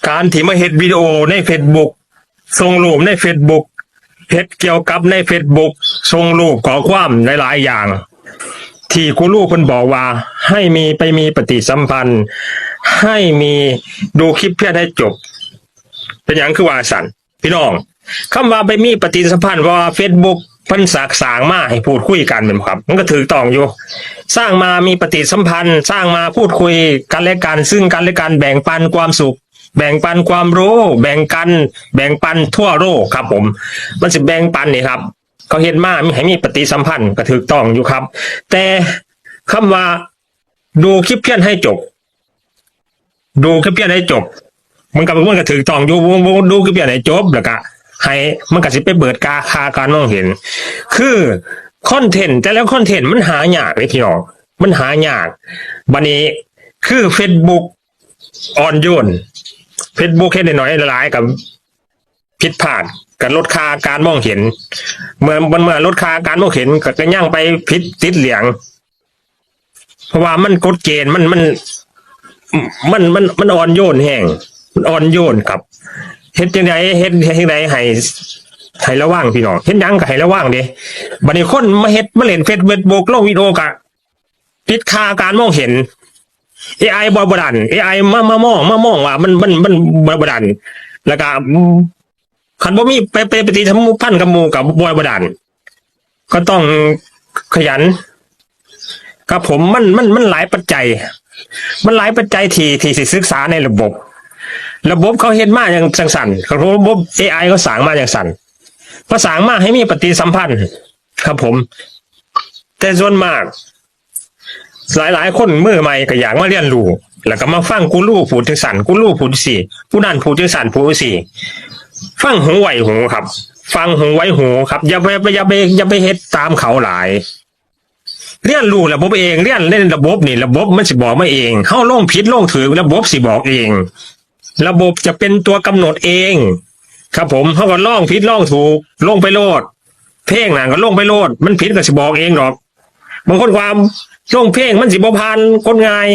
ການທີ່ມາເຮັດວິດີໂອໃນເຟສບຸກ ສົ່ງຮູບໃນເຟສບຸກ ເຮັດກ່ຽວກັບໃນເຟສບຸກ ສົ່ງຮູບຂໍ້ຄວາມຫຼາຍໆຢ່າງ ທີ່ກູຣູເພິ່ນບອກວ່າໃຫ້ມີ ໄປມີປະຕິສຳພັນ ໃຫ້ມີ ດູຄລິບພຽງໃຫ້ຈົບ. ເປັນຫຍັງຄືວ່າຊັ້ນ? ພີ່ນ້ອງ ຄຳວ່າໄປມີປະຕິສຳພັນ ເພາະວ່າເຟສບຸກເພິ່ນສາ ສ້າງມາໃຫ້ພູດຄຸຍກັນແມ່ນບໍ່ຄັບ? ມັນກໍຖືກຕ້ອງຢູ່ ສ້າງມາມີປະຕິສຳພັນ ສ້າງມາພູດຄຸຍກັນແລະກັນ ຊຶ່ງກັນແລະກັນ ແບ່ງປັນຄວາມສຸກ ແບ່ງປັນຄວາມຮູ້ ແບ່ງກັນ ແບ່ງປັນທົ່ວໂລກຄັບຜົມ ມັນຊິແບ່ງປັນນີ້ຄັບ ເຂົາເຮັດມາມີ ໃຫ້ມີປະຕິສຳພັນກໍຖືກຕ້ອງຢູ່ຄັບ ແຕ່ຄຳວ່າ ດູຄລິບພຽງໃຫ້ຈົບ ດູຄລິບພຽງໃຫ້ຈົບ ມັນກໍ ມັນກໍຖືກຕ້ອງຢູ່ ດູຄລິບພຽງໃຫ້ຈົບ ແລ້ວກະໃຫ້ ມັນກໍຊິໄປເປີດກາ ຄ່າການມອງເຫັນ ຄືຄອນເທັນ ແຕ່ລະຄອນເທັນມັນຫາຍາກເດ້ພີ່ນ້ອງ ມັນຫາຍາກ ບາດນີ້ຄືເຟສບຸກອ່ອນໂຍນ ເຟສບຸກເຮັດໜ້ອຍໆຫຼາຍໆກໍຜິດພາດ ກໍລົດຄ່າການມອງເຫັນ ເມື່ອ ເມື່ອລົດຄ່າການມອງເຫັນ ກໍ ກໍຍັງໄປຜິດຕິດຫຼຽງ ເພາະວ່າມັນກົດເກນ ມັນ ມັນ ມັນ ມັນ ມັນອ່ອນໂຍນແຮງ ມັນອ່ອນໂຍນຄັບ ເຮັດຈັ່ງໃດ ເຮັດ ເຮັດຈັ່ງໃດໃຫ້ ໃຫ້ລະວັງພີ່ນ້ອງ ເຮັດຫຍັງກໍໃຫ້ລະວັງເດ້ ບາດນີ້ຄົນມາເຮັດ ມາຫຼິ້ນເຟສບຸກ ລົງວິດີໂອກໍຕິດຄ່າການມອງເຫັນ ເອໄອບໍ່ ບໍ່ດັນ ເອໄອມາ ມາມອງ ມາມອງວ່າມັນ ມັນ ມັນບໍ່ ບໍ່ດັນ ແລ້ວກໍ ຄັນບໍ່ມີໄປ ໄປປະຕິສຳພັນກັບໝູ່ກໍບໍ່ ບໍ່ດັນ ກໍຕ້ອງຂະຫຍັນ ຄັບຜົມ ມັນ ມັນ ມັນຫຼາຍປັດໄຈ ມັນຫຼາຍປັດໄຈທີ່ ທີ່ຊິສຶກສາໃນລະບົບ ລະບົບເຂົາເຮັດມາຈັ່ງ ຈັ່ງຊັ້ນ ລະບົບເອໄອເຂົາສ້າງມາຈັ່ງຊັ້ນ ເຂົາສ້າງມາໃຫ້ມີປະຕິສຳພັນຄັບຜົມ ແຕ່ສ່ວນມາກ ຫຼາຍໆຄົນມືໃໝ່ກໍຢາກມາຮຽນຮູ້ ແລ້ວກໍມາຟັງກູຣູພູດຈັ່ງຊັ້ນ ກູຣູພູດຊີ້ ຜູ້ນັ້ນພູດຈັ່ງຊັ້ນ ພູດຈັ່ງຊີ້ ຟັງຫູໄຫວຫູຄັບ ຟັງຫູໄຫວຫູຄັບ ຢ່າໄປ ຢ່າໄປ ຢ່າໄປເຮັດຕາມເຂົາຫຼາຍ ຮຽນຮູ້ລະບົບເອງ ຮຽນໃນລະບົບນີ້ ລະບົບມັນຊິບອກມາເອງ ເຮົາລົງຜິດລົງຖືກ ລະບົບຊິບອກເອງ ລະບົບຈະເປັນຕົວກຳນົດເອງ ຄັບຜົມ ເຮົາກໍລອງຜິດລອງຖືກ ລົງໄປໂລດ ເພງນັ້ນກໍລົງໄປໂລດ ມັນຜິດກໍຊິບອກເອງດອກ ບາງຄົນວ່າລົງເພງມັນຊິບໍ່ຜ່ານກົດງ່າຍ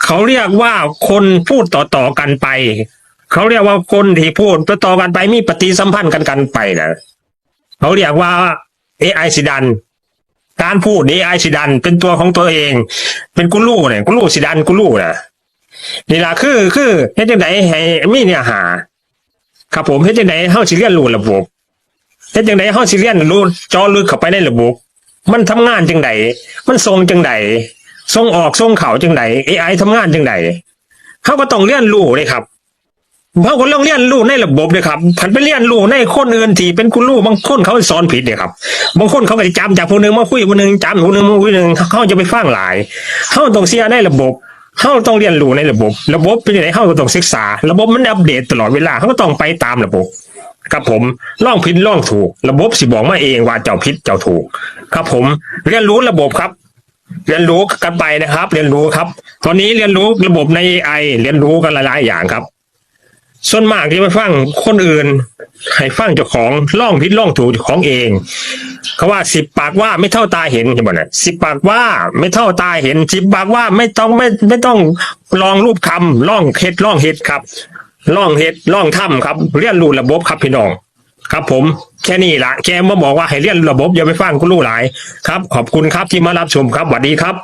ເຂົາຮຽກວ່າຄົນພູດຕໍ່ໆກັນໄປ ເຂົາຮຽກວ່າຄົນທີ່ພູດຕໍ່ໆກັນໄປ ມີປະຕິສຳພັນກັນ ກັນໄປນະ ເຂົາຮຽກວ່າເອໄອຊິດັນ ການພູດເອໄອຊິດັນເປັນຕົວຂອງຕົວເອງ ເປັນກູຣູນີ້ ກູຣູຊິດັນກູຣູນະ ນີ້ລະ ຄື ຄືເຮັດຈັ່ງໃດໃຫ້ມີເນື້ອຫາ ຄັບຜົມ ເຮັດຈັ່ງໃດເຮົາຊິຮຽນຮູ້ລະບົບ ເຮັດຈັ່ງໃດເຮົາຊິຮຽນຮູ້ເຈາະເລິກເຂົ້າໄປໃນລະບົບ ມັນທຳງານຈັ່ງໃດ ມັນສົ່ງຈັ່ງໃດ ສົ່ງອອກສົ່ງເຂົ້າຈັ່ງໃດ ເອໄອທຳງານຈັ່ງໃດ ເຮົາກໍຕ້ອງຮຽນຮູ້ເດ້ຄັບ ເຮົາກໍຕ້ອງຮຽນຮູ້ໃນລະບົບເດ້ຄັບ ຄັນໄປຮຽນຮູ້ໃນຄົນອື່ນທີ່ເປັນກູຣູ ບາງຄົນເຂົາສອນຜິດເດ້ຄັບ ບາງຄົນເຂົາກໍຈະຈຳຈາກຜູ້ໜຶ່ງມາຄຸຍຜູ້ໜຶ່ງ ຈຳຜູ້ໜຶ່ງມາຄຸຍຜູ້ໜຶ່ງ ເຮົາຢ່າໄປຟັງຫຼາຍ ເຮົາຕ້ອງເຊື່ອໃນລະບົບ ເຮົາຕ້ອງຮຽນຮູ້ໃນລະບົບ ລະບົບເປັນຈັ່ງໃດເຮົາກໍຕ້ອງສຶກສາ ລະບົບມັນອັບເດດຕະຫຼອດເວລາ ເຮົາກໍຕ້ອງໄປຕາມລະບົບ ຄັບຜົມ ລອງຜິດລອງຖືກ ລະບົບຊິບອກມາເອງວ່າເຈົ້າຜິດເຈົ້າຖືກ ຄັບຜົມ ຮຽນຮູ້ລະບົບຄັບ ຮຽນຮູ້ກັນໄປນະຄັບ ຮຽນຮູ້ຄັບ ຕອນນີ້ຮຽນຮູ້ລະບົບໃນເອໄອ ຮຽນຮູ້ກັນຫຼາຍໆຢ່າງຄັບ ສ່ວນມາກທີ່ໄປຟັງຄົນອື່ນ ໃຫ້ຟັງເຈົ້າຂອງ ລອງຜິດລອງຖືກເຈົ້າຂອງເອງ ເຂົາວ່າສິບປາກວ່າໄມ່ເທົ່າຕາເຫັນ ເຫັນບໍ່ນະ ສິບປາກວ່າໄມ່ເທົ່າຕາເຫັນ ສິບປາກວ່າໄມ່ຕ້ອງ ໄມ່ ໄມ່ຕ້ອງລອງລູບຄຳ ລອງເຮັດ ລອງເຮັດຄັບ ລອງເຮັດລອງທຳຄັບ ຮຽນຮູ້ລະບົບຄັບພີ່ນ້ອງ ຄັບຜົມ ແຄ່ນີ້ລະ ແຄ່ມາບອກວ່າໃຫ້ຮຽນລະບົບ ຢ່າໄປຟັງກູຣູຫຼາຍ ຄັບ ຂອບຄຸນຄັບທີ່ມາຮັບຊົມຄັບ ຫວັດດີຄັບ.